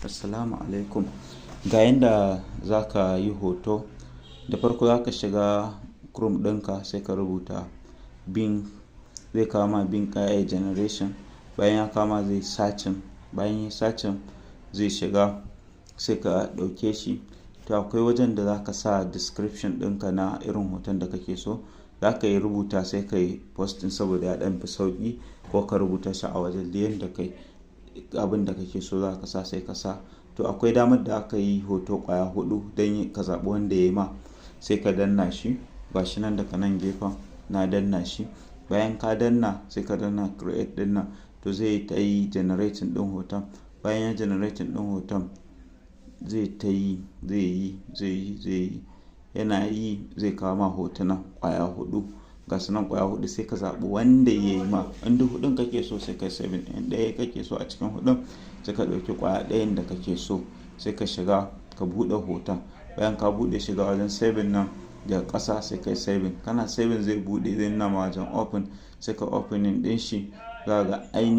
Assalamu alaikum. Ga yanda za ka yi hoto. Da farko za ka shiga Chrome ɗinka, sai ka rubuta Bing, zai kawo ma Bing AI generation. Bayan ya kawo ma, zai searching. Bayan ya searching, zai shiga, sai ka ɗauke shi. To, akwai wajen da za ka sa description ɗinka na irin hoton da kake so. Za ka yi rubuta, sai ka yi posting saboda ya ɗan fi sauƙi, ko ka rubuta shi a wajen da yanda kai abin da kake so za ka sa, sai ka sa. To, akwai damar da aka yi hoto ƙwaya huɗu don ka zaɓi wanda ya yi ma, sai ka danna shi. Ga shi nan, daga nan gefen na danna shi. Bayan ka danna, sai ka danna create ɗin nan. To, zai ta yi generating ɗin hoton. Bayan ya generating ɗin hoton, zai ta yi, zai yi, zai yi, zai yi. Yana yi, zai kawo ma hotuna ƙwaya huɗu. Ga su nan ƙwaya huɗu, sai ka zaɓi wanda ya yi ma. In duk huɗun kake so, sai ka yi saving. In ɗaya kake so a cikin huɗun, sai ka ɗauki ƙwaya ɗayan da kake so, sai ka shiga ka buɗe hoton. Bayan ka buɗe, shiga wajen saving nan daga ƙasa, sai ka yi saving. Kana saving, zai buɗe, zai nuna ma wajen open, sai ka opening ɗin shi, za ka ga ainihin.